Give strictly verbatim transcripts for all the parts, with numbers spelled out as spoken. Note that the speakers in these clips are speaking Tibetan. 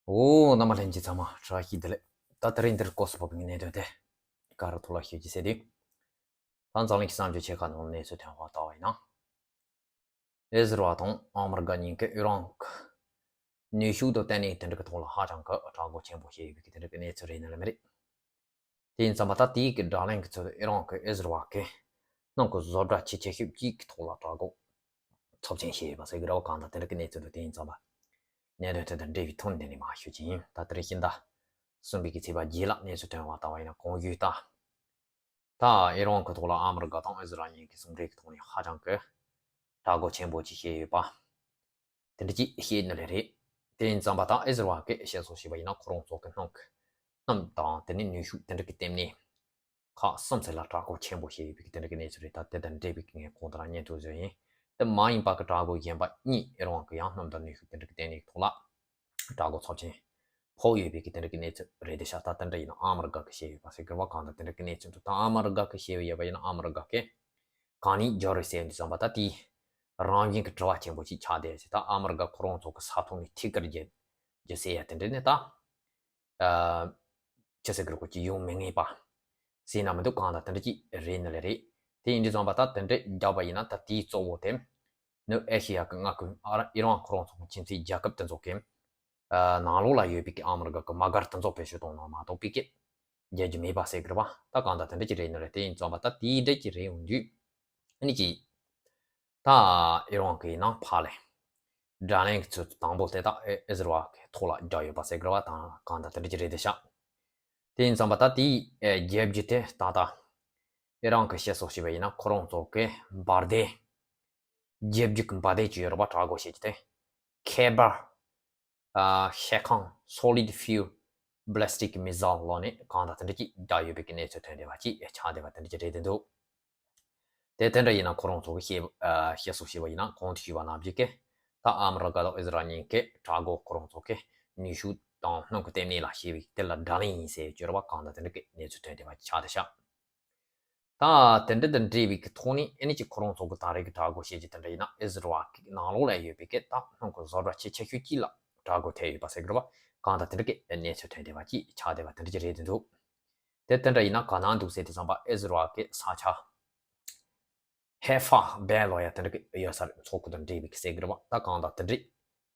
འོ། རྣམ་པ་ལྷན་རྒྱས་ཚང་མ་བཀྲ་ཤིས་བདེ་ལེགས། ད་དེ་རིང་འདིར་སྐོར་སུ་བབས་པའི་གནད་དོན་དེ་ག་རེ་ཐོག་ལ་ཤོད་ཀྱི་ཟེར་དུས། ད་འཛམ་གླིང་གི་གསར་འགྱུར་ཆེ་ཁག་ནང་གནས་ཚུལ་ཐོན་པ་ལྟ་བ་ཡིན་ན། ཨི་ཟི་རལ་དང་ཨ་མི་རི་ཀ་གཉིས་ཀས་ཨི་རན་གྱི་ནུས་ཤུགས་དང་བརྟན་གནས་དེ་འདྲ་གི་ཐོག་ལ་ཧ་ཅང་གི་དྲག་རྒོལ་ཆེན་པོ་བྱས་ཡོད་པའི་དེ་འདྲ་གི་གནས་ཚུལ་རེད་ནི་ལ་མི་རེད། དེ་ཡིན་ཙང་མ་ད་དེའི་གི་དགྲ་ལན་གྱི་ཚུལ་དུ་ཨི་རན་གྱིས་ཨི་ཟི་རལ་གྱི་སྣུམ་གྱི་བཟོ་གྲྭ་ཆེ་ཆེ་ཤོས་གཅིག་གི་ཐོག་ལ་དྲག་རྒོལ་ཚབས་ཆེན་བྱས་ཡོད་པ་ཟེར་གི་རེད་བ། གང་ལྟར་དེ་འདྲ་གི་གནས་ཚུལ་འདུག་དེ་ཡིན་ཙང་མ་གནད་དོན་དེ་དང་འབྲེལ་བའི་ཐོག་ནས་འདི་ནས་མར་ཞུ་རྒྱུ་ཡིན། ད་དེ་རིང་ཕྱི་ཟླ་གསུམ་པའི་གི་ཚེས་པ་བརྒྱད་ལ་གནས་ཚུལ་ཐོན་པ་ལྟ་བ་ཡིན་ན། གོང་ཞུས་ལྟར། ད་ཨི་རན་གྱི་ཐོག་ལ་ཨ་མི་རི་ཀ་དང་ཨི་ཟི་རལ་གཉིས་ཀྱི་ཟུང་འབྲེལ་གྱི་ཐོག་ནས་ཧ་ཅང་གི་དྲག་རྒོལ་ཆེན་པོ་ཅིག་བྱས་ཡོད་པ། དེ་འདྲ་ཅིག་བཤད་ནི་ལས་རེད། དེ་ཡིན་ཙང་མ་ད་ཨི་ཟི་རལ་གྱིས་བཤད་སྲོལ་བྱས་པ་ཡིན་ན། ཁོ་རང་ཚོ་གི་སྣུམ་གྱི་སྣུམ་དང་དེ་ནས་ནུས་ཤུགས་དེ་འདྲ་གི་ལྟེ་གནས་ཁག་གསུམ་ཚོ་ལ་དྲག་རྒོལ་ཆེན་པོ་བྱས་ཡོད་པའི་དེ་འདྲ་གི་གནས་ཚུལ་རེད། ད་དེ་དང་འབྲེལ་བའི་ངས་གོང་དུ་རང་སྙན་ཐོ་བཟོས་ཡིན། དེ་མ་ཡིན་པ་གི་དྲག་རྒོལ་གཞན་པ་གཉིས་ཨི་རན་གྱིས་ཡང་སྣུམ་དང་ནུས་ཤུགས་དེ་འདྲ་གི་ལྟེ་གནས་ཐོག་ལ་དྲག་རྒོལ་ཚབས་ཆེན་ཕོག་ཡོད་པའི་གི་དེ་འདྲ་གི་གནས་ཚུལ་རེད་དེ་ཤག་ད་དེ་འདྲ་ཡིན་ན་ཨ་མི་རི་ཀ་གིས་བཤད་ཡོད་པ་ཟེར་གི་རེད་བ། གང་ལྟར་དེ་འདྲ་གི་གནས་ཚུལ་འདུག་ད་ཨ་མི་རི་ཀ་གིས་བཤད་ཡོད་པ་ཡིན་ན་ཨ་མི་རི་ཀ་གིས་གང་ནས་རྒྱབ་རེད་ཟེར་དུས་ཙམ་པ་ད་དེ་རང་བཞིན་གྱི་དྲི་བ་ཆེན་པོ་ཞིག་ཆགས་བསྡད་ཟེར། ད་ཨ་མི་རི་ཀ་ཁོ་རང་ཚོ་གི་ས་ཐོག་ནས་ཐད་ཀར་རྒྱབ་རྒྱབ་ཟེར་ཡ་དེ་འདྲ་ནི་ད། ཨ། ཅི་ཟེར་གི་རེད། ཁོ་ཅིག་ཡོང་མི་ངེས་པ་ཟེར་ན་མི་འདུག་གང་ལྟར་དེ་འདྲ་ཅིག་རེད་ནི་ལས་རེད། དེ་ཡིན་དུས་ཙམ་པ་ད་དེ་འདྲ་རྒྱབ་པ་ཡིན་ན་ད་དེའི་གཙོ་བོ་དེ་ནི་ཨེ་ཤེ་ཡ་གི་མངའ་ཁུལ་ཨ་ར་ཨི་རན་ཁོ་རང་ཚོ་གི་ཁྱིམ་མཚེས་རྒྱལ་ཁབ་དེ་ཚོ་གི་ཨ་ནང་ལོགས་ལ་ཡོད་པའི་གི་ཨ་མི་རི་ཀ་གི་དམག་སྒར་དེ་ཚོ་བེད་སྤྱོད་གཏོང་ན་མ་གཏོགས་པའི་གི་རྒྱབ་རྒྱུ་མེད་པ་ཟེར་གི་རེད་བ། ད་གང་ལྟར་དེ་འདྲ་ཅིག་རེད་ནི་རེད། དེ་ཡིན་ཙམ་པ་ད་དེའི་འདྲ་ཅིག་རེད་ཡོང་དུས་ཨ་ནི་ཅིག་ད་ཨི་རན་གྱིས་ཡིན་ན་ཕར་ལ་དགྲ་ལན་གྱི་ཚུལ་དུ་དང་པོ་དེ་དག་ཨི་ཨི་ཟི་རལ་གྱི་ཐོག་ལ་རྒྱག་ཡོད་པ་ཟེར་གི་རེད་བ། ད་གང་ལྟར་དེ་འདྲ་ཅིག་རེད་དེ་ཤག་དེ་ཡིན་ཙམ་པ་ད་དེའི་ཨེ་རྒྱབ་རྒྱུ་དེ་ད་ལྟ་ཨི་རན་གྱིས་བཤད་སྲོལ་བྱས་པ་ཡིན་ན་ཁོ་རང་ཚོ་གི་འབར་མདེལ། རྒྱབ་རྒྱུ་གི་འབར་མདེལ་ཅིག་ཡོད་རེད་བ། དྲག་རྒོལ་བྱེད་རྒྱུ་དེ། ཁེ་བར། ཨ། ཤེ་ཁང་། Solid Fuel Ballistic Missile ལོག་ནས་གང་ལྟར་དེ་འདྲ་ཅིག་བརྒྱབ་ཡོད་པའི་གི་གནས་ཚུལ་ཐོན་བསྡད་པ་ཅིག་ཆགས་བསྡད་པ་དེ་འདྲ་ཅིག་རེད་དེ་འདུག་དེ་དེ་འདྲ་ཡིན་ན་ཁོ་རང་ཚོ་གི་བཤད་ཨ་བཤད་སྲོལ་བྱས་པ་ཡིན་ན་གོང་དུ་ཞུས་པ་ནང་བཞིན་གི་ད་ཨ་མི་རི་ཀ་དང་ཨི་ཟི་རལ་གཉིས་ཀས་དྲག་རྒོལ་ཁོ་རང་ཚོ་གི་ནུས་ཤུགས་དང་སྣུམ་གྱི་ལྟེ་གནས་ལ་བྱས་པའི་དེ་ལ་དགྲ་ལན་ཡིན་ཟེར་གྱི་རེད་བ། གང་ལྟར་དེ་འདྲ་གི་གནས་ཚུལ་ཐོན་བསྡད་པ་ཆགས་བསྡད་ཤག་ད་དེ་འདྲ་དང་འབྲེལ་བའི་གི་ཐོག་ནས་ཨ་ནི་ཅིག་ཁོ་རང་ཚོ་གི་ད་རེས་ཀྱི་དྲག་རྒོལ་བྱེད་ཀྱི་དེ་འདྲ་ཡིན་ན་ཨི་ཟི་རལ་གྱི་ནང་ལོགས་ལ་ཡོད་པའི་གི་ད་སྣུམ་གྱི་བཟོ་གྲྭ་ཆེ་ཆེ་ཤོས་གཅིག་ལ་དྲག་རྒོལ་ཐེབས་ཡོད་པ་ཟེར་གི་རེད་བ། གང་ལྟར་དེ་འདྲ་གི་གནས་ཚུལ་ཐོན་བསྡད་པ་ཅིག་ཆགས་བསྡད་པ་དེ་འདྲ་ཅིག་རེད་དེ་འདུག་དེ་དེ་འདྲ་ཡིན་ན་ག་ན་འདུག་ཟེར་དུས་ཙམ་པ་ཨི་ཟི་རལ་གྱི་ས་ཆ་ཧེ་ཧྥ་བན་ལོག་ཡ་དེ་འདྲ་གི་ཡོད་ས་རེད། མཚོ་ཁུག་དང་འབྲེལ་བའི་གི་ཟེར་གི་རེད་བ། ད་གང་ལྟར་དེ་འདྲ་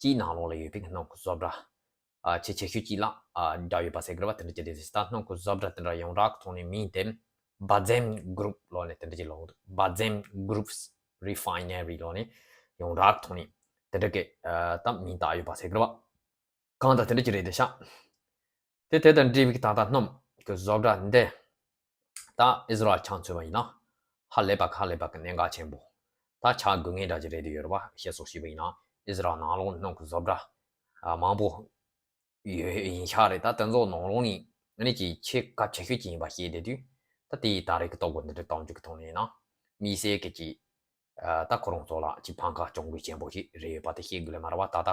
གཅིག་ནང་ལོགས་ལ་ཡོད་པའི་གི་སྣུམ་གྱི་བཟོ་གྲྭ་ཨ་ཆེ་ཆེ་ཤོས་གཅིག་ལ་ཨ་བརྒྱབ་ཡོད་པ་ཟེར་གི་རེད་བ། དེ་འདྲ་ཅིག་རེད་ཟེར། ད་སྣུམ་གྱི་བཟོ་གྲྭ་དེ་འདྲ་ཡོངས་གྲགས་ཀྱི་ཐོག་ནས་མིང་དེ་Bazam Group ལོག་ནས་དེ་འདྲ་ཅིག་ལོག་འདུག Bazam Group's Refinery ལོག་ནས་ཡོངས་གྲགས་ཀྱི་ཐོག་ནས་དེ་འདྲ་གི་ཨ་ད་མིང་བཏགས་ཡོད་པ་ཟེར་གི་རེད་བ། གང་ལྟར་དེ་འདྲ་ཅིག་རེད་དེ་ཤག་དེ་དེ་དང་འབྲེལ་བའི་ད་ལྟ་སྣུམ་གྱི་བཟོ་གྲྭ་འདི་ད་ཨི་ཟི་རལ་ཆ་མཚོན་པ་ཡིན་ན་ཧ་ལས་པ་ཧ་ལས་པ་གི་གནད་འགག་ཆེན་པོ་ད་ཆགས་དགོས་ངེས་འདྲ་ཅིག་རེད་དེ་ཡོད་རེད་བ། བཤད་སྲོལ་བྱས་པ་ཡིན་ན་ཨི་ཟི་རལ་ནང་ལོགས་སྣུམ་གྱི་བཟོ་གྲྭ་ཨ་མང་པོ་ཡོད་ཡིན་ཤག་རེད། ད་དེ་ཚོ་ནང་ལོགས་ནས་ཨ་ནི་ཅིག་ཆེས་གལ་ཆེ་ཤོས་ཅིག་ཡིན་པ་ཤེས་བསྡད་དུས་ད་དེ་ཡི་ད་རེས་ཀྱི་ལྟོ་གོས་འདི་འདྲ་གཏོང་རྒྱུ་གི་ཐོག་ནས་ཡིན་ན་དམིགས་བསལ་གྱི་ཅིག་ཨ་ད་ཁོ་རང་ཚོ་ལ་ཅིག་ཕན་ཁ་གྱོང་གུད་ཆེན་པོ་ཞིག་རེད་ཡོད་པ་དེ་ཤེས་དགོས་ལེ་མ་རེད་བ། ད་ལྟ་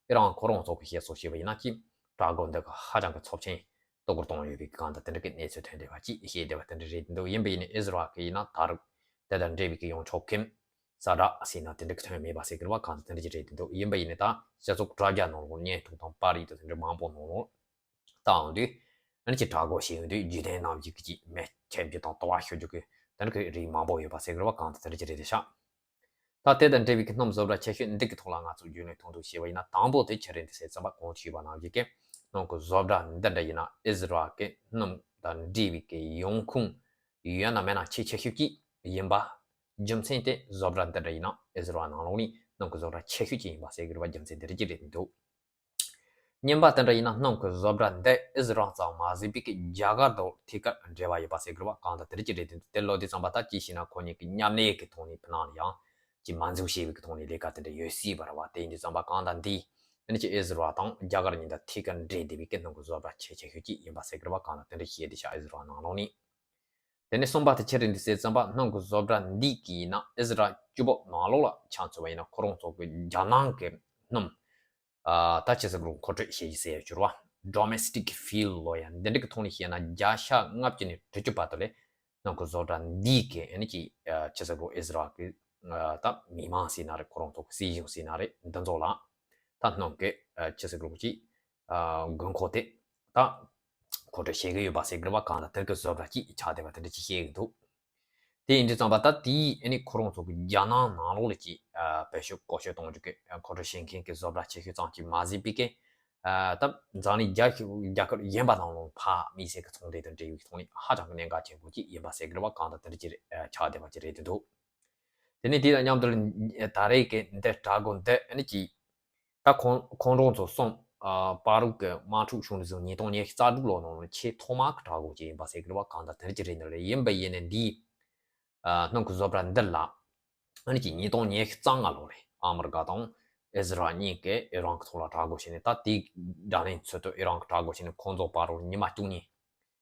ཨི་རན་ཁོ་རང་ཚོ་གི་བཤད་སྲོལ་བྱས་པ་ཡིན་ན་ཅིག་དྲག་རྒོལ་འདི་ག་ཧ་ཅང་གི་ཚབས་ཆེན་གཏོར་རྒོལ་གཏོང་ཡོད་པའི་གང་ལྟར་དེ་འདྲ་གི་གནས་ཚུལ་ཐོན་བསྡད་པ་ཅིག་ཤེས་བསྡད་པ་དེ་འདྲ་རེད་འདུག་ཡིན་པ་ཡིན་ནའི་ཨི་ཟི་རལ་གི་ཡིན་ན་ད་རུང་དེ་དང་འབྲེལ་བའི་གི་ཡོངས་ཁྱབ་ཀྱི་གསལ་བསྒྲགས་ཟེར་ན་དེ་འདྲ་གི་ཐོན་མེད་པ་ཟེར་གི་རེད་བ། གང་ལྟར་དེ་འདྲ་ཅིག་རེད་འདུག་ཡིན་པ་ཡིན་ནའི་ད་སྤྱི་ཚོགས་དྲ་རྒྱ་ནང་ལོགས་བརྙན་ཐུང་དང་པར་རིས་དང་དེ་འདྲ་མང་པོ་ནང་ལོགས་བཏང་དུས་ཨ་ནི་ཅིག་དྲག་རྒོལ་བྱས་ཡོང་དུས་རྒྱུན་ལྡན་ནང་བཞིན་གྱི་ཅིག་མེ་མཆེད་རྒྱུ་དང་དུ་བ་ཤོར་རྒྱུ་གི་དེ་འདྲ་གི་རིགས་མང་པོ་ཡོད་པ་ཟེར་གི་རེད་བ། གང་ལྟར་དེ་འདྲ་ཅིག་རེད་དེ་ཤག་ད་དེ་དང་འབྲེལ་བའི་གི་སྣུམ་བཟོ་གྲྭ་ཆེ་ཤོས་འདི་གི་ཐོག་ལ་ང་ཚོ་རྒྱུས་ལོན་ཐུང་ཐུང་བྱས་པ་ཡིན་ན་དང་པོ་དེ་ཆི་རེད་འདུག་ཟེར་ཙམ་པ་གོང་དུ་ཞུས་པ་ནང་བཞིན་གི་སྣུམ་གི་བཟོ་གྲྭ་འདི་འདྲ་ཡིན་ན་ཨི་ཟི་རལ་གི་སྣུམ་དང་འབྲེལ་བའི་གི་ཡོང་ཁུངས་ཡོད་ན་མེད་ན་ཆེས་ཆེ་ཤོས་ཅིག་ཡིན་པ། རྒྱུ་མཚན་དེ་བཟོ་གྲྭ་འདི་འདྲ་ཡིན་ན་ཨི་ཟི་རལ་ནང་ལོགས་ནས་སྣུམ་གི་བཟོ་གྲྭ་ཆེ་ཤོས་ཅིག་ཡིན་པ་ཟེར་གི་རེད་བ། རྒྱུ་མཚན་འདི་འདྲ་ཅིག་རེད་འདུག་གཉིས་པ་དེ་འདྲ་ཡིན་ན་སྣུམ་གྱི་བཟོ་གྲྭ་འདི་ཨི་ཟི་རལ་ཙམ་མ་ཟད་པའི་གི་རྒྱ་གར་དང་ཐད་ཀར་འབྲེལ་བ་ཡོད་པ་ཟེར་གི་རེད་བ། གང་ལྟར་དེ་འདྲ་ཅིག་རེད་དེ་འདུག་དེ་ལོ་དེ་ཙམ་པ་ད་ཅི་ཞིག་ན་ཁོ་གཉིས་ཀྱི་མཉམ་ལས་ཀྱི་ཐོག་ནས་ཕི་ནང་ལ་ཡང་ཅིག་མ་འཛུལ་བྱས་པའི་གི་ཐོག་ནས་ལས་ཀ་དེ་འདྲ་ཡོད་སྲིད་པ་རེད་བ། དེ་ཡིན་དུས་ཙམ་པ་གང་ལྟར་འདི་ཨ་ནི་ཅིག་ཨི་ཟི་རལ་དང་རྒྱ་གར་གཉིས་ད་ཐད་ཀར་འབྲེལ་བསྡད་པའི་གི་སྣུམ་གྱི་བཟོ་གྲྭ་ཆེ་ཆེ་ཤོས་ཅིག་ཡིན་པ་ཟེར་གི་རེད་བ། གང་ལྟར་དེ་འདྲ་བཤད་དེ་ཤག་ཨི་ཟི་རལ་ནང་ལོགས་ནས། དེ་ནས་གསུམ་པ་དེ་ཆི་རེད་འདུག་ཟེར་ཙམ་པ་སྣུམ་གྱི་བཟོ་གྲྭ་འདི་གི་ཡིན་ན་ཨི་ཟི་རལ་སྤྱི་པོ་ནང་ལོགས་ལ་ཆ་མཚོན་པ་ཡིན་ན་ཁོ་རང་ཚོ་གི་རྒྱ་ནང་གི་སྣུམ། ཨ་ད་ཅི་ཟེར་གི་རེད། མཁོ་སྤྲོད་བྱེད་ཀྱི་ཟེར་ཡ་ཅིག་རེད་བ། Domestic fuel ལོག་ཡ་འདི་འདྲ་གི་ཐོག་ནས་བཤད་ན་བརྒྱ་ཆ་ལྔ་བཅུ་ནས་དྲུག་ཅུ་བར་དུ་ལས་སྣུམ་གྱི་བཟོ་གྲྭ་འདི་གི་ཨ་ནི་ཅིག་ཨ་ཅི་ཟེར་གི་རེད། ཨི་ཟི་རལ་གི་ཨ་ད་མི་མང་ཟེར་ན་རེད། ཁོ་རང་ཚོ་གི་སྲིད་གཞུང་ཟེར་ན་རེད། འདི་ཚོ་ལ་ད་སྣུམ་གི་ཨ་ཅི་ཟེར་གི་རེད། ཅིག་ དགོས་མཁོ་དེ་ད་མཁོ་སྤྲོད་བྱེད་ཀྱི་ཡོད་པ་ཟེར་གི་རེད་བ། གང་ལྟར་དེ་གི་བཟོ་འདྲ་ཅིག་ཆགས་བསྡད་པ་དེ་འདྲ་ཅིག་བཤད་གི་འདུག་དེ་ཡིན་དུས་ཙམ་པ་ད་དེའི་ཨ་ནི་ཁོ་རང་ཚོ་གི་རྒྱ་ནག་ནང་ལོགས་ལ་ཅིག་བེད་སྤྱོད་བཀོལ་སྤྱོད་གཏོང་རྒྱུ་གི་མཁོ་སྤྲོད་བྱེད་མཁན་གྱི་བཟོ་འདྲ་ཆེ་ཤོས་ཙམ་ཅིག་མ་ཟད་པའི་གི་ད་འཛམ་གླིང་རྒྱལ་ཁབ་རྒྱལ་ཁབ་གཞན་པ་ནང་ལོགས་ཕར་དམིགས་བསལ་གྱི་ཚོང་འབྲེལ་དང་འབྲེལ་བའི་ཐོག་ནས་ཧ་ཅང་གི་གནད་འགག་ཆེན་པོ་ཅིག་ཡིན་པ་ཟེར་གི་རེད་བ། གང་ལྟར་དེ་འདྲ་ཅིག་རེད་ཆགས་བསྡད་པ་ཅིག་རེད་འདུག་དེ་ནས་དེ་དང་མཉམ་དུ་ད་རེས་ཀྱི་འདི་དྲ་སྒོ་འདི་ཨ་ནི་ཅིག་ད་ཁོང་ཁོང་རང་ཚོ་གསུམ་ཨ་བར་དུ་གི་དམག་འཁྲུག་བྱུང་ནས་བཟུང་ཉིས་སྟོང་ཉི་ཤུ་རྩ་དྲུག་ལོ་ནང་ལ་ཆེས་ཐོག་མ་གི་དྲ་སྒོ་ཅིག་ཡིན་པ་ཟེར་གི་རེད་བ། གང་ལྟར་དེ་འདྲ་ཅིག་རེད་འདུག་རེད། ཡིན་པ་ཡིན་ནའི་འདིའི་ཨ་སྣུམ་གྱི་བཟོ་གྲྭ་འདི་ལ་ཨ་ནི་ཅིག་ཉིས་སྟོང་ཉི་ཤུ་རྩ་ལྔ་ལོ་རེད། ཨ་མི་རི་ཀ་དང་ཨི་ཟི་རལ་གཉིས་ཀས་ཨི་རན་གྱི་ཐོག་ལ་དྲ་སྒོ་བྱས་ནས། ད་དེའི་དགྲ་ལན་ཚུལ་དུ་ཨི་རན་གྱིས་དྲ་སྒོ་བྱས་ནས་ཁོང་ཚོ་བར་དུ་ཉི་མ་བཅུ་གཉིས་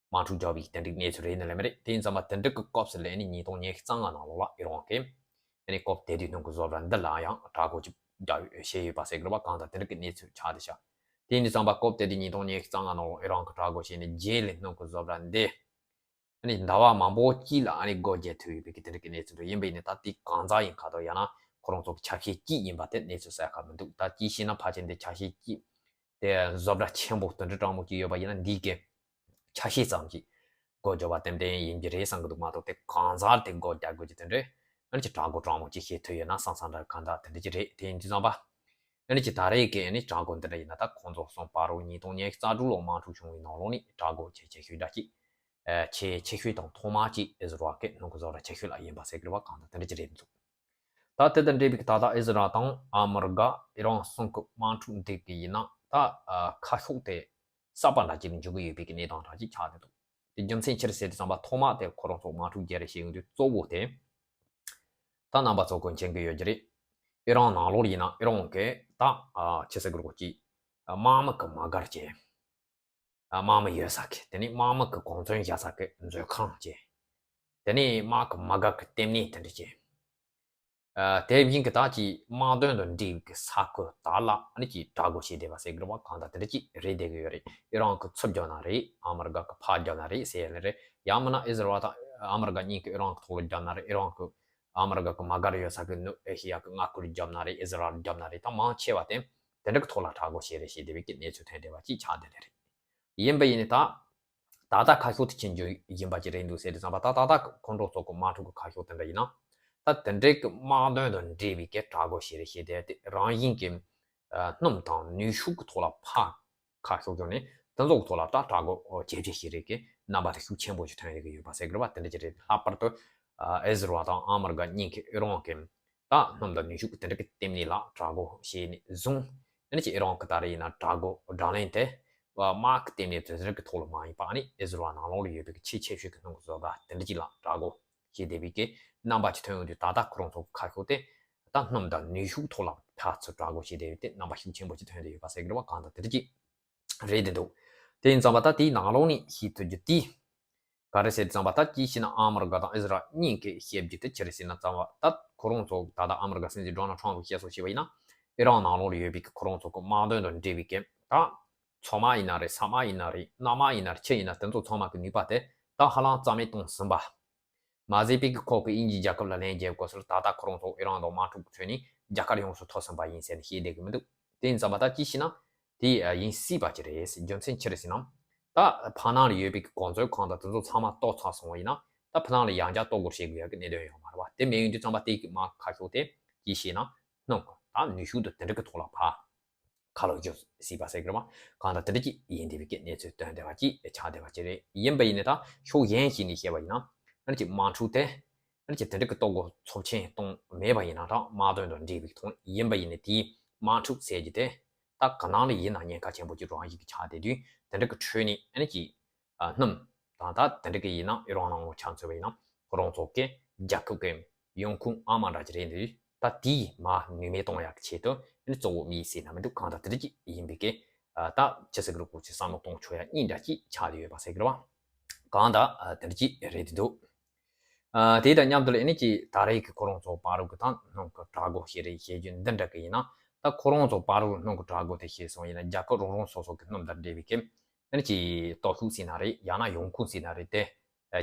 དམག་འཁྲུག་བརྒྱབ་པའི་དེ་འདྲའི་གནས་ཚུལ་རེད་ནི་ལས་མ་རེད། དེ་ཡིན་ཙང་མ་དེ་འདྲ་གི་སྐབས་སུ་ལས་ནི་ཉིས་སྟོང་ཉི་ཤུ་རྩ་ལྔ་ནང་ལོགས་ལ་ཨི་རན་གྱིས་ཨ་ནི་སྐབས་དེ་དུས་སྣུམ་གྱི་བཟོ་གྲྭ་འདི་ལ་ཡང་དྲ་སྒོ་ཅིག་བརྒྱབ་བྱས་ཡོད་པ་ཟེར་གི་རེད་བ། གང་ལྟར་དེ་འདྲ་གི་གནས་ཚུལ་ཆགས་བསྡད་ཤག་དེ་ཡིན་དུས་ཙམ་པ་སྐབས་དེ་དུས་ཉིས་སྟོང་ཉི་ཤུ་རྩ་ལྔ་ནང་ལོགས་ཨི་རན་གྱིས་དྲ་སྒོ་བྱས་ནས་རྗེས་ལ་སྣུམ་གྱི་བཟོ་གྲྭ་འདི་ཨ་ནི་ཟླ་བ་མང་པོ་གཅིག་ལ་ཨ་ནི་སྒོ་འབྱེད་ཐུབ་ཡོད་པའི་གི་དེ་འདྲ་གི་གནས་ཚུལ་འདུག་ཡིན་པ་ཡིན་ནའི་ད་དེ་གང་ཟག་ཡིན་ཁ་དོག་ཡང་ན་ཁོ་རང་ཚོ་གི་ཆ་ཤས་གཅིག་ཡིན་པ་དེ་གནས་ཚུལ་གསལ་ཁ་མི་འདུག་ད་ཅིའི་ཕྱིར་ན་ཕལ་ཆེར་འདི་ཆ་ཤས་གཅིག་དེ་བཟོ་གྲྭ་ཆེན་པོ་དེ་འདྲ་གྲངས་མང་ཅིག་ཡོད་པ་ཡིན་ན་འདི་གི་ཆ་ཤས་ཙམ་ཅིག་སྒོ་འབྱེད་པ་ཏན་ཏན་ཡིན་གྱི་རེད་བསམ་གྱི་འདུག་མ་གཏོགས་དེ་གང་ཟག་དེ་སྒོ་རྒྱག་དགོས་ཀྱི་དེ་འདྲ་ཨ་ནི་ཅིག་དྲ་སྒོ་གྲངས་མང་ཅིག་ཤེས་ཐུབ་ཡོད་ན་བསམ་བསམ་འདྲ་གང་ལྟར་དེ་འདྲ་ཅིག་རེད། དེ་ཡིན་དུས་ཙམ་པ་ཨ་ནི་ཅིག་ད་རེས་ཀྱི་ཨ་ནི་དྲ་སྒོ་འདི་འདྲ་ཡིན་ན་ད་ཁོང་ཚོ་གསུམ་བར་དུ་ཉིས་སྟོང་ཉི་ཤུ་རྩ་དྲུག་ལོ་དམག་འཁྲུག་བྱུང་བའི་ནང་ལོགས་ནས་དྲ་སྒོ་ཆེས་ཆེ་ཤོས་འདྲ་ཅིག་ཨ་ཆེས་ཆེ་ཤོས་དང་ཐོག་མ་ཅིག་ཨི་ཟི་རལ་གྱི་སྣུམ་གྱི་བཟོ་གྲྭ་ཆེ་ཤོས་ལ་ཡིན་པ་ཟེར་གི་རེད་བ། གང་ལྟར་དེ་འདྲ་ཅིག་རེད་འདུག་ད་དེ་དང་འབྲེལ་བའི་ད་ལྟ་ཨི་ཟི་རལ་དང་ཨ་མི་རི་ཀ་ཨི་རན་གསུམ་གྱི་དམག་འཁྲུག་འདི་གི་ཡིན་ན་ད་ཨ་ཁ་ཕྱོགས་དེ་གསར་པ་འདྲ་ཅིག་ལ་འཇུག་གི་ཡོད་པའི་གི་གནས་སྟངས་འདྲ་ཅིག་ཆགས་བསྡད་འདུག་དེ་རྒྱུ་མཚན་ཅི་རེད་ཟེར་དུས་ཙམ་པ་ཐོག་མ་དེ་ཁོ་རང་ཚོ་དམག་འཁྲུག་རྒྱག་རེས་བྱེད་ཡོང་དུས་གཙོ་བོ་དེ་ད་རྣམ་པ་ཚོ་ཀུན་མཁྱེན་གྱི་ཡོད་ཀྱི་རེད། ཨི་རན་ནང་ལོགས་ཡིན་ན་ཨི་རན་གྱི་ད་ཨ་ཆི་ཟེར་དགོས་རེད་གོ་ཅིག་དམག་མི་གི་དམག་སྒར་བྱས། དམག་མི་ཡོད་ས་གི་དེ་ནས་དམག་མི་གི་གོ་མཚོན་བཞག་ས་གི་མཛོད་ཁང་བྱས། དེ་ནས་དམག་གི་དམག་སྒར་གི་ལྟེ་གནས་དེ་འདྲ་བྱས། ཨ་དེ་བཞིན་གྱི་ད་ཅིག་དམག་དོན་དང་འབྲེལ་བའི་གི་ས་ཁུལ་དག་ལ་ཨ་ནི་ཅིག་དྲག་རྒོལ་བྱས་བསྡད་པ་ཟེར་གི་རེད་བ། གང་ལྟར་དེ་འདྲ་ཅིག་རེད་བསྡད་གི་ཡོད་རེད། ཨི་རན་གྱིས་ཚུར་རྒྱབ་ན་རེད། ཨ་མི་རི་ཀ་གིས་ཕར་རྒྱབ་ན་རེད་ཟེར་ཡ་ལ་རེད། ཡང་མིན་ན་ཨི་ཟི་རལ་དང་ཨ་མི་རི་ཀ་གཉིས་ཀྱིས་ཨི་རན་གྱི་ཐོག་ལ་རྒྱབ་ན་རེད། ཨི་རན་གྱིས་ཨ་མི་རི་ཀ་གི་དམག་སྒར་ཡོད་ས་གི་ནུབ་ཨེ་ཤེ་ཡ་གི་མངའ་ཁུལ་རྒྱབ་ན་རེད། ཨི་ཟི་རལ་རྒྱབ་ན་རེད། ད་མང་ཆེ་བ་དེ་དེ་འདྲ་གི་ཐོག་ལ་དྲག་རྒོལ་བྱས་རེད་ཞེས་བསྡད་པའི་གི་གནས་ཚུལ་ཐོན་བསྡད་པ་ཅིག་ཆགས་བསྡད་ལེ་རེད། ཡིན་པ་ཡིན་ནའི་ད་ད་ལྟ་ཁ་ཕྱོགས་དེ་ཅི་འདྲ་ཡིན་པ་ཅིག་རེད་འདུག་ཟེར་དུས་ཙམ་པ་ད་ད་ལྟ་ཁོང་ཁྲོ་ཚོགས་པའི་དམག་འཁྲུག་གི་ཁ་ཕྱོགས་དེ་འདྲ་ཡིན་ན། ད་དེ་འདྲའི་གི་དམག་དོན་དང་འབྲེལ་བའི་གི་དྲག་རྒོལ་བྱས་རེད་ཞེས་དེ་དེ་རང་བཞིན་གྱི་ཨ་སྣུམ་དང་ནུས་ཤུགས་ཀྱི་ཐོག་ལ་ཕར་ཁ་ཕྱོགས་ཀྱང་ནས་དེ་ཚོ་གི་ཐོག་ལ་ད་དྲག་རྒོལ་བྱས་བྱས་ཤིག་རེད་གི་རྣམ་པ་དེ་ཤུགས་ཆེན་པོ་ཞིག་ཐོན་ཡོད་གི་ཡོད་པ་ཟེར་གི་རེད་བ། དེ་འདྲ་ཅིག་རེད། ལྷག་པར་དུ་ཨ་ཨི་ཟི་རལ་དང་ཨ་མི་རི་ཀ་གཉིས་ཀྱིས་ཨི་རན་གྱི་ད་སྣུམ་དང་ནུས་ཤུགས་ཀྱི་དེ་འདྲ་གི་ལྟེ་གནས་ལ་དྲག་རྒོལ་བྱས་ནས་བཟུང་། ཨ་ནི་ཅིག་ཨི་རན་གྱིས་ད་རེས་ཡིན་ན་དྲག་རྒོལ་དྲག་ལན་དེ་དམག་གི་ལྟེ་གནས་དེ་འདྲ་གི་ཐོག་ལ་མ་ཡིན་པ་ཨ་ནི་ཨི་ཟི་རལ་ནང་ལོགས་ལ་ཡོད་པའི་གི་ཆེས་ཆེ་ཤོས་ཀྱི་སྣུམ་གྱི་བཟོ་གྲྭ་དེ་འདྲ་ཅིག་ལ་དྲག་རྒོལ་བྱས་བསྡད་པའི་གི་རྣམ་པ་ཅིག་ཐོན་ཡོང་དུས་ད་ལྟ་ཁོ་རང་ཚོ་གི་ཁ་ཕྱོགས་དེ་ད་སྣུམ་དང་ནུས་ཤུགས་ཐོག་ལ་ཕར་ཚུར་དྲག་རྒོལ་བྱས་བསྡད་ཡོད་དེ་རྣམ་པ་ཤུགས་ཆེན་པོ་ཅིག་ཐོན་བསྡད་ཡོད་པ་ཟེར་གི་རེད་བ། གང་ལྟར་དེ་འདྲ་ཅིག་རེད་བསྡད་འདུག་དེ་ཡིན་ཙང་པ་ད་དེའི་ནང་ལོགས་ནས་ཤེས་ཐུབ་རྒྱུ་དེ། ག་རེ་ཟེར་ཙམ་པ་ད་ཅི་ཞེ་ན་ཨ་མི་རི་ཀ་དང་ཨི་ཟི་རལ་གཉིས་ཀྱིས་བཤད་རྒྱུ་དེ་ཅི་རེད་ཟེར་ན་ཙམ་པ་ད་ཁོ་རང་ཚོ་ད་ལྟ་ཨ་མི་རི་ཀ་སྲིད་འཛིན་ཌོ་ནལ་ཊམ་གྱིས་བཤད་སྲོལ་བྱས་པ་ཡིན་ན་ཨི་རན་ནང་ལོགས་ལ་ཡོད་པའི་གི་ཁོ་རང་ཚོ་གི་དམག་དོན་དང་འབྲེལ་བའི་གི་ད་མཚོ་དམག་ཡིན་ན་རེད། ས་དམག་ཡིན་ན་རེད། གནམ་དམག་ཡིན་ན་རེད། ཆུ་ཡིན་ན་དེ་ཚོ་ཚང་མ་གི་ནུས་པ་དེ་ད་ཧ་ལམ་རྩ་མེད་གཏོང་ཟིན་པ། མ་ཟད་པའི་གི་ཁོ་གི་དབྱིན་ཇི་རྒྱལ་ཁབ་ལ་ལན་རྒྱག་དགོས་ཟེར་ད་ལྟ་ཁོ་རང་ཚོ་ཨི་རན་དང་དམག་འཁྲུག་ཁྲོད་ནས་རྒྱལ་ཁ་ཡོངས་སུ་ཐོབ་ཟིན་པ་ཡིན་ཟེར་ནས་བཤད་བསྡད་གི་མི་འདུག་དེ་ཡིན་ཙང་པ་ད་ཅི་ཞེ་ན། དེ་ཡིན་སྲིད་པ་ཅིག་རེད། རྒྱུ་མཚན་ཅི་རེད་ཟེར་ན། ད་ཕ་ནང་ལ་ཡོད་པའི་གི་གོ་མཛོད་ཁང་དང་དེ་ཚོ་ཚང་མ་གཏོར་ཚར་སོང་བ་ཡིན་ན་ད་ཕ་ནང་ལ་ཡང་བསྐྱར་གཏོར་རྒོལ་བྱེད་དགོས་ཡ་གི་གནད་དོན་ཡོད་མ་རེད་བ། དེ་མེད་ཡོང་དུས་ཙམ་པ་དེ་གི་མ་ཁ་ཕྱོགས་དེ་ཅི་ཞེ་ན། སྣུམ་ད་ནུས་ཤུགས་དང་དེ་འདྲ་གི་ཐོག་ལ་ཕར་ཁ་ལོ་བསྒྱུར་སྲིད་པ་ཟེར་གི་རེད་བ། གང་ལྟར་དེ་འདྲ་ཅིག་ཡིན་བསྡད་པའི་གི་གནས་ཚུལ་ཐོན་བསྡད་པ་ཅིག་ཆགས་བསྡད་པ་ཅིག་རེད། ཡིན་པ་ཡིན་ནའི་ད་ཕྱོགས་གཞན་ཞིག་ནས་བཤད་པ་ཡིན་ན་ཨ་ནི་ཅིག་དམག་འཁྲུག་དེ། ཨ་ནི་ཅིག་དེ་འདྲ་གི་གཏོར་རྒོལ་ཚབས་ཆེན་གཏོང་མེད་པ་ཡིན་ན་ད་དམག་དོན་དང་འབྲེལ་བའི་ཐོག་ཡིན་པ་ཡིན་ནའི་དེའི་དམག་འཁྲུག་ཟེར་རྒྱུ་དེ་ད་ག་ནང་ལ་ཡིན་ན་ཉེན་ཁ་ཆེན་པོ་ཅིག་རང་བཞིན་གྱི་ཆགས་བསྡད་དུས་དེ་འདྲ་གི་ཁྲོད་ནས་ཨ་ནི་ཅིག་ཨ་སྣུམ་དང་ད་དེ་འདྲ་གི་ཡིན་ན་ཨི་རན་ནང་ལ་ཆ་མཚོན་པ་ཡིན་ན་ཁོ་རང་ཚོ་གི་རྒྱལ་ཁབ་ཀྱི་ཡོང་ཁུངས་ཨ་མ་འདྲ་ཅིག་རེད་འདུག་ད་དེའི་མ་ནུས་མེད་གཏོང་ཡག་གི་ཆེད་དུ་ཨ་ནི་གཙོ་བོ་དམིགས་བསལ་ན་མི་འདུག་གང་ལྟར་དེ་འདྲ་ཅིག་ཡིན་པའི་གི་ད་ཅི་ཟེར་གི་རེད་གོ་ཅིག་བསམ་བློ་གཏོང་ཆོག་ཡ་གཉིས་འདྲ་ཅིག་ཆགས་བསྡད་ཡོད་པ་ཟེར་གི་རེད་བ། གང་ལྟར་དེ་འདྲ་ཅིག་རེད་འདུག་ཨ་དེ་དང་མཉམ་དུ་ལ་ཨ་ནི་ཅིག་ད་རེས་ཀྱི་ཁོ་རང་ཚོ་བར་དུ་གི་ད་སྣུམ་གྱི་དྲག་རྒོལ་བྱས་རེད་བཤད་རྒྱུ་འདི་འདྲ་གི་ཡིན་ན། ད་ཁོ་རང་ཚོ་བར་དུ་སྣུམ་གྱི་དྲག་རྒོལ་དེ་བྱས་སོང་ཡིན་ན་རྒྱལ་ཁབ་རང་རང་སོ་སོ་གི་སྣུམ་དང་འབྲེལ་བའི་གི་ཨ་ནི་ཅིག་སྟོབས་ཤུགས་ཟེར་ན་རེད། ཡང་ན་ཡོང་ཁུངས་ཟེར་ན་རེད། དེ་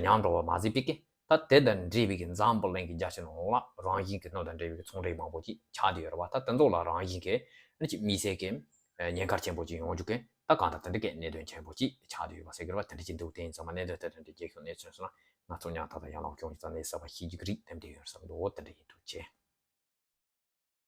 ཉམས་འགྲོ་བ་མ་ཟད་པའི་གི་ད་དེ་དང་འབྲེལ་བའི་གི་འཛམ་བུ་གླིང་གི་རྒྱལ་སྤྱི་ནང་ལ་རང་བཞིན་གི་སྣུམ་དང་འབྲེལ་བའི་གི་ཚོང་འབྲེལ་མང་པོ་ཅིག་ཆགས་བསྡད་ཡོད་རེད་བ། ད་དེ་ཚོ་ལ་རང་བཞིན་གི་ཨ་ནི་ཅིག་དམིགས་བསལ་གི་ ཉེན་ཁ་ཆེན་པོ་ཅིག་ཡོང་རྒྱུ་གི་ད་གང་ལྟར་དེ་འདྲ་གི་གནད་དོན་ཆེན་པོ་ཅིག་ཆགས་བསྡད་ཡོད་པ་ཟེར་གི་རེད་བ། དེ་འདྲ་ཅིག་འདུག་དེ་ཡིན་ཙང་མ་གནད་དོན་དེ་འདྲ་རྒྱལ་ཁབ་གནས་ཚུལ་སོང་ན་ང་ཚོ་ཉག་ཐག་ཐག་ཡར་ལངས་སྐྱོང་ཅིག་ཙང་ལས་གསར་པ་ཤེས་རྒྱུ་གི་རིགས་དེ་འདྲ་ཡོད་བསམ་འདུག་དེ་འདྲ་ཡིན་འདུག་ཅེས།